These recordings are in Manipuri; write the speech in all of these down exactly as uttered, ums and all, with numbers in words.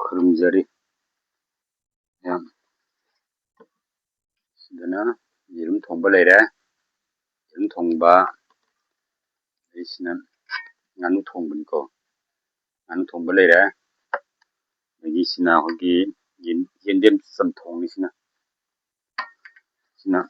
ꯈꯨꯔꯨꯝꯖꯔꯤ꯫ ꯌꯥꯝ ꯁꯤꯗꯅ ꯌꯦꯔꯨꯝ ꯊꯣꯡꯕ ꯂꯩꯔꯦ꯫ ꯌꯦꯔꯨꯝ ꯊꯣꯡꯕ, ꯑꯗꯩꯁꯤꯅ ꯉꯥꯅꯨ ꯊꯣꯡꯕꯅꯤꯀꯣ꯫ ꯉꯥꯅꯨ ꯊꯣꯡꯕ ꯂꯩꯔꯦ꯫ ꯑꯗꯒꯤ ꯁꯤꯅ ꯑꯩꯈꯣꯏꯒꯤ ꯌꯦꯟ-, ꯌꯦꯟꯗꯦꯝ ꯆꯝꯊꯣꯡꯅꯤ ꯁꯤꯅ꯫ ꯁꯤꯅ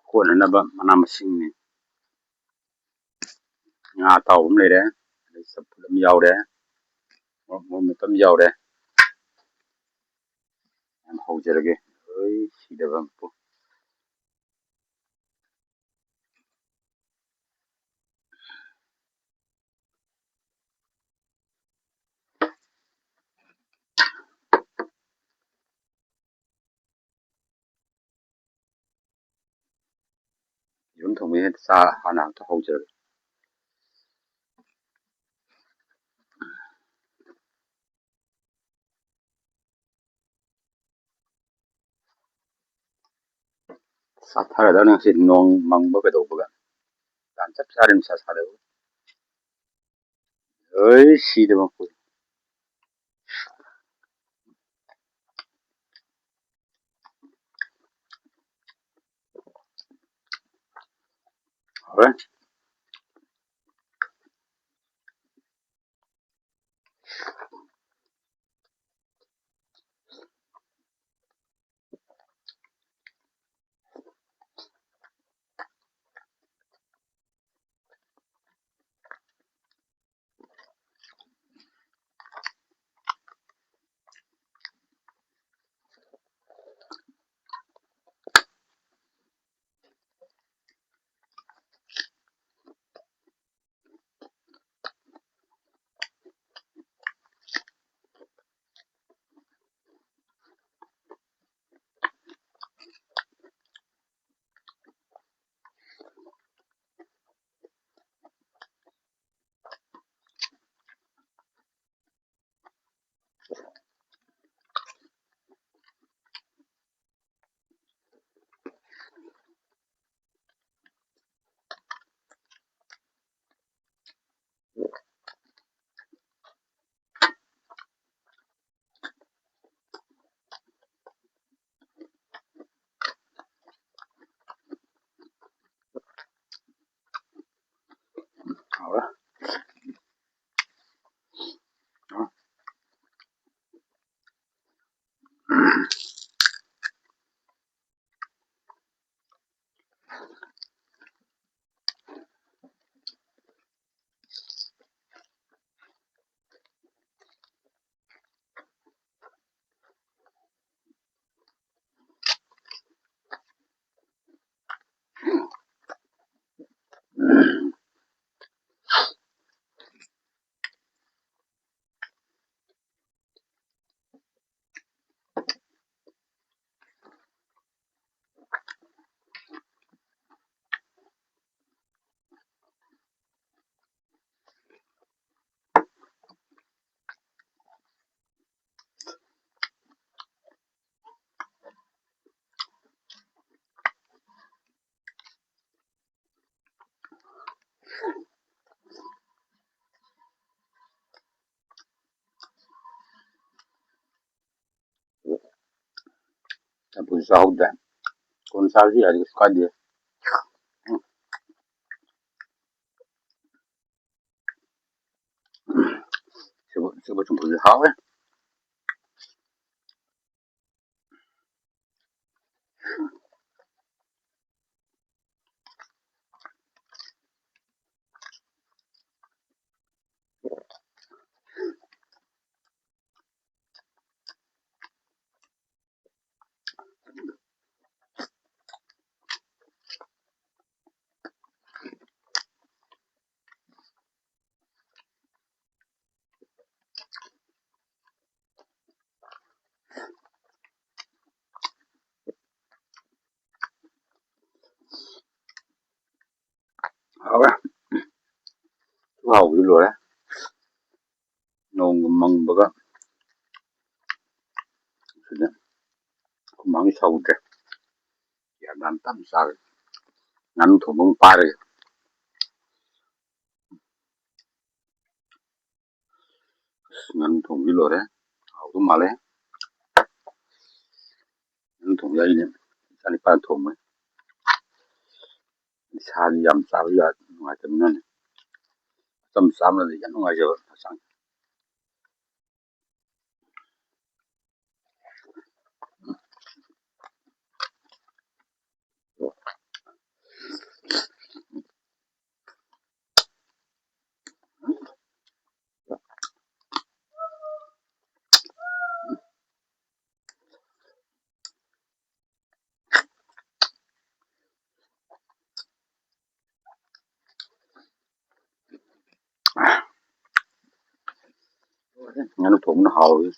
ꯀꯣꯠꯅꯅꯕ ꯃꯅꯥ ꯃꯁꯤꯡꯅꯤ꯫ ꯉꯥ ꯑꯇꯥꯎꯕ ꯑꯃ ꯂꯩꯔꯦ, ꯑꯗꯩ ꯆꯝꯐꯨꯠ ꯑꯃ ꯌꯥꯎꯔꯦ, ꯃꯣꯔꯣꯛ, ꯃꯣꯔꯣꯛ ꯃꯦꯠꯄ ꯑꯃ ꯌꯥꯎꯔꯦ꯫ ꯌꯥꯝ ꯍꯧꯖꯔꯒꯦ꯫ ꯂꯣꯏ ꯁꯤꯗꯕ ꯑꯃ ꯄꯨ-, ꯌꯦꯔꯨꯝ ꯊꯣꯡꯕ ꯍꯦꯛꯇ ꯆꯥ-, ꯍꯥꯟꯅ ꯑꯝꯇ ꯍꯧꯖꯔꯒꯦ꯫ ꯁꯥꯊꯔꯗꯕꯅꯤ ꯉꯁꯤ ꯅꯣꯡ ꯃꯪꯕ ꯀꯩꯗꯧꯕꯒ꯫ ꯇꯥꯟ ꯆꯞ ꯆꯥꯔꯦ ꯅꯨꯡꯁꯥ ꯁꯥꯗꯕ꯫ ꯂꯣꯏ ꯁꯤꯗꯕ ꯃꯈꯣꯏ꯫ ꯍꯥꯎꯔꯦ꯫ ꯆꯝꯐꯨꯠ ꯆꯥꯍꯧꯗ꯭ꯔꯦ꯫ ꯀꯣꯟꯅ ꯆꯥꯔꯁꯨ ꯌꯥꯏ, ꯀꯩꯁꯨ ꯀꯥꯏꯗꯦ꯫ ꯁꯤꯕꯨ, ꯁꯤꯕꯨ ꯆꯝꯐꯨꯠꯁꯦ ꯍꯥꯎꯋꯦ꯫ ꯍꯥꯎꯔꯦ꯫ ꯍꯥꯎꯕꯗꯤ ꯂꯣꯏꯔꯦ꯫ ꯅꯣꯡꯒ ꯃꯪꯕꯒ꯫ ꯁꯤꯗ ꯍꯨꯃꯥꯡꯗꯤ ꯁꯧꯗ꯭ꯔꯦ꯫ ꯒ꯭ꯌꯥꯟ ꯇꯥꯅ ꯇꯞꯅ ꯆꯥꯔꯦ꯫ ꯉꯥꯅꯨ ꯊꯣꯡꯕ ꯑꯃ ꯄꯥꯏꯔꯒꯦ꯫ ꯑꯁ, ꯉꯥꯅꯨ ꯊꯣꯡꯕꯗꯤ ꯂꯣꯏꯔꯦ꯫ ꯍꯥꯎꯗꯧ ꯃꯥꯜꯂꯦ꯫ ꯉꯥꯅꯨ ꯊꯣꯡꯕꯗꯤ ꯑꯩꯅꯦ, ꯏꯆꯥꯅꯤꯄꯥꯅ ꯊꯣꯡꯕꯅꯤ꯫ ꯏꯁꯥꯗꯤ ꯌꯥꯝ ꯆꯥꯕ ꯌꯥ-, ꯅꯨꯡꯉꯥꯏꯇꯕꯅꯤꯅꯅꯦ꯫ ꯑꯆꯝ ꯆꯥꯕꯅꯗꯤ ꯌꯥꯝ ꯅꯨꯡꯉꯥꯏꯖꯕ ꯍꯛꯆꯥꯡ꯫ ꯉꯥꯅꯨ ꯊꯣꯡꯕꯅ ꯍꯥꯎꯔꯤ꯫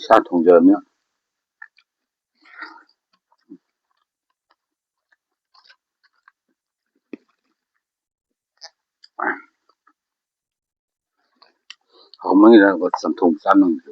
ꯁꯥ ꯊꯣꯡꯖꯔꯕꯅꯤꯅ꯫ ꯍꯥꯎꯃꯟꯈꯤꯗꯅ ꯆꯝꯊꯣꯡ ꯆꯥ ꯅꯪꯗ꯭ꯔꯦ꯫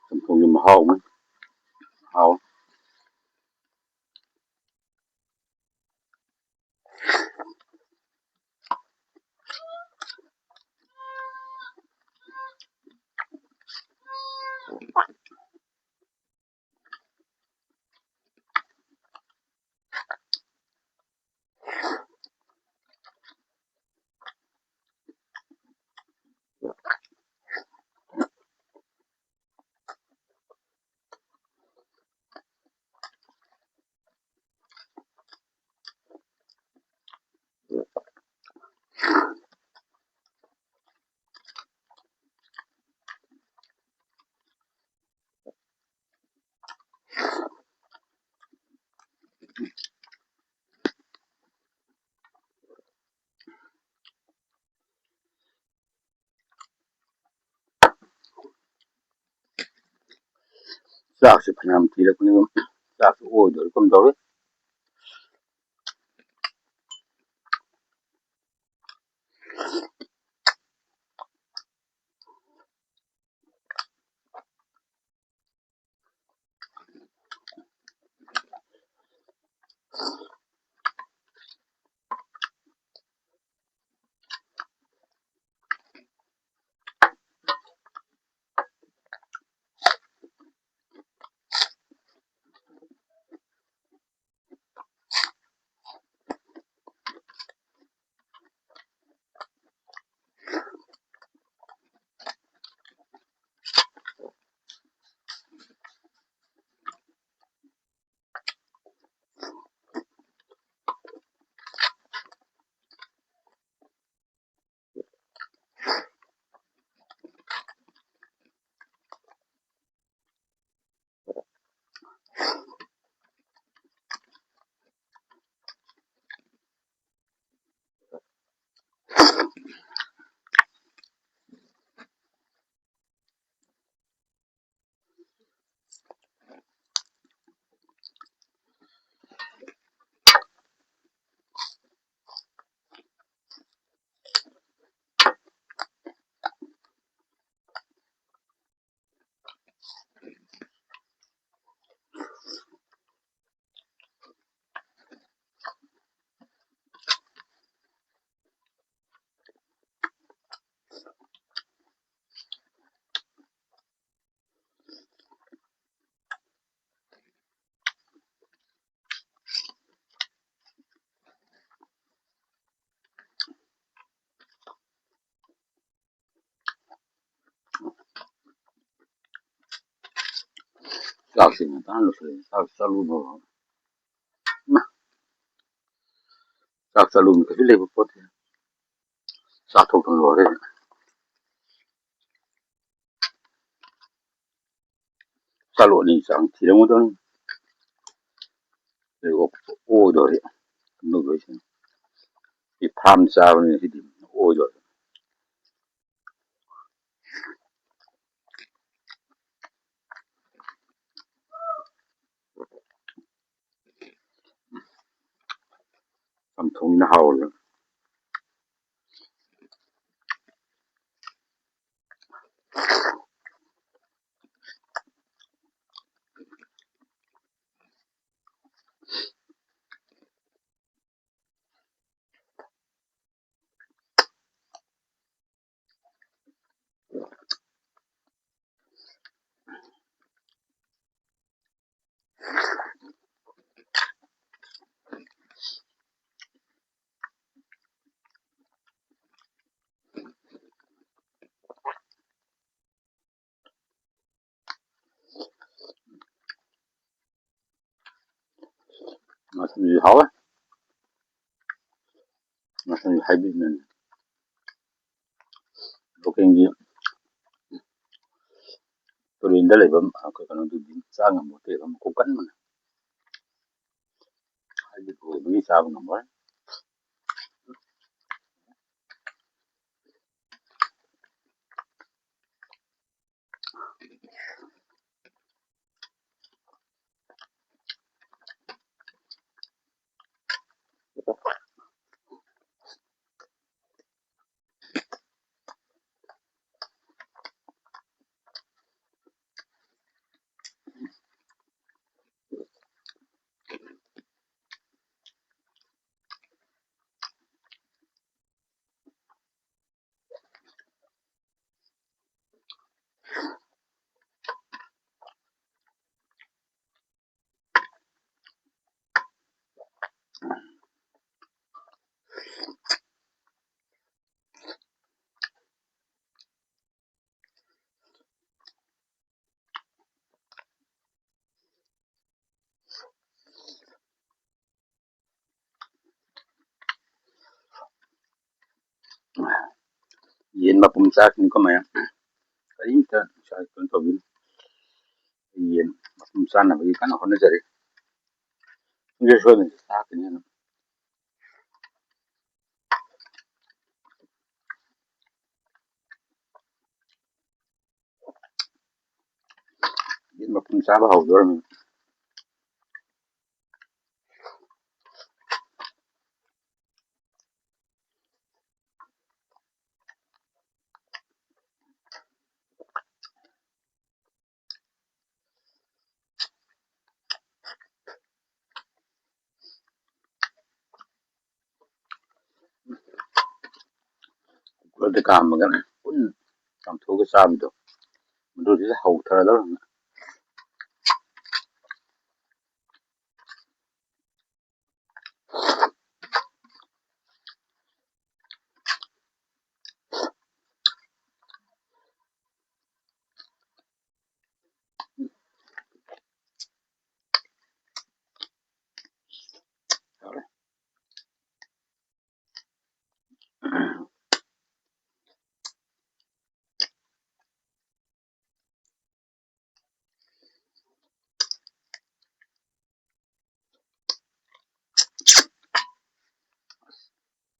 ꯆꯝꯊꯣꯡꯒꯤ ꯃꯍꯥꯎ ꯑꯃ꯫ ꯍꯥꯎ꯫ ꯆꯥꯛꯁꯦ ꯐꯅꯌꯥꯝ ꯊꯤꯔꯛꯄꯅꯤ, ꯑꯗꯨꯝ ꯆꯥꯛꯁꯦ ꯑꯣꯏꯗꯣꯔꯤ ꯀꯝ ꯇꯧꯔꯦ꯫ ꯆꯥꯛꯁꯤ ꯉꯟꯇꯥꯅ ꯂꯣꯏꯁꯤꯜꯂꯦ꯫ ꯆꯥꯛ ꯆꯥꯛꯂꯨꯕ ꯍꯧꯔꯦ꯫ ꯏꯃꯥ! ꯆꯥꯛ ꯆꯥꯛꯂꯨꯕ ꯀꯩꯁꯨ ꯂꯩꯕ ꯄꯣꯠꯇꯦ꯫ ꯆꯥꯊꯣꯛꯇꯅ ꯂꯣꯏꯔꯦ꯫ ꯆꯥꯂꯨ ꯑꯅꯤ ꯆꯥꯡ ꯊꯤꯔꯝꯒꯗꯕꯅꯤ꯫ ꯑꯗꯨꯒ ꯑꯣꯏꯗꯧꯔꯦ꯫ ꯑꯗꯨꯒꯩꯁꯤꯅ꯫ ꯁꯤ ꯐꯥꯝ ꯆꯥꯕꯅꯤꯅ ꯁꯤꯗꯤ ꯑꯣꯏꯗꯧꯔꯦ꯫ ꯆꯝꯊꯣꯡꯅ ꯍꯥꯎꯔꯦ꯫ ꯉꯥꯁꯤꯗꯤ ꯍꯥꯎꯋꯦ꯫ ꯉꯥꯁꯤꯗꯤ ꯍꯥꯏꯕꯤꯕꯅꯤ꯫ ꯂꯣꯀꯦꯜꯒꯤ ꯇꯨꯔꯦꯟꯗ ꯂꯩꯕ ꯑꯩꯈꯣꯏ ꯀꯩꯅꯣꯗꯨꯗꯤ ꯆꯥ ꯉꯝꯕ ꯅꯠꯇꯦꯕ, ꯃꯀꯨ ꯀꯟꯕꯅ꯫ ꯍꯥꯏꯗꯤ ꯑꯣꯏꯕꯒꯤ ꯆꯥꯕ ꯉꯝꯃꯣꯏ꯫ ꯌꯦꯟ ꯃꯄꯨꯝ ꯆꯥꯈꯤꯅꯤꯀꯣ ꯃꯌꯥꯝ꯫ ꯀꯔꯤꯝꯇ ꯉꯁꯥꯏ ꯀꯩꯅꯣ ꯇꯧꯕꯤꯅꯨ꯫ ꯌꯦꯟ ꯃꯄꯨꯝ ꯆꯥꯅꯕꯒꯤ ꯀꯟꯅ ꯍꯣꯠꯅꯖꯔꯤ꯫ ꯁꯨꯡꯁꯣꯏ ꯁꯣꯏꯗꯅ ꯆꯥꯈꯤꯅꯤ ꯑꯗꯨꯝ꯫ ꯌꯦꯟ ꯃꯄꯨꯝ ꯆꯥꯕ ꯍꯧꯗꯣꯔꯝꯃꯤ꯫ ꯀꯨꯀꯔꯗ ꯀꯥꯝꯃꯒꯅꯦ ꯄꯨꯟꯅ ꯆꯥꯝꯊꯣꯛꯑꯒ ꯆꯥꯕꯤꯗꯣ, ꯃꯗꯨꯗꯨꯗ ꯍꯧꯊꯔꯗꯧꯔꯕꯅꯤ꯫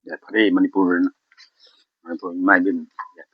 ꯌꯥꯏꯐꯔꯦ ꯃꯅꯤꯄꯨꯔꯅ, ꯃꯅꯤꯄꯨꯔ ꯏꯃꯥ ꯏꯕꯦꯟ, ꯌꯥꯏꯐꯔꯦ꯫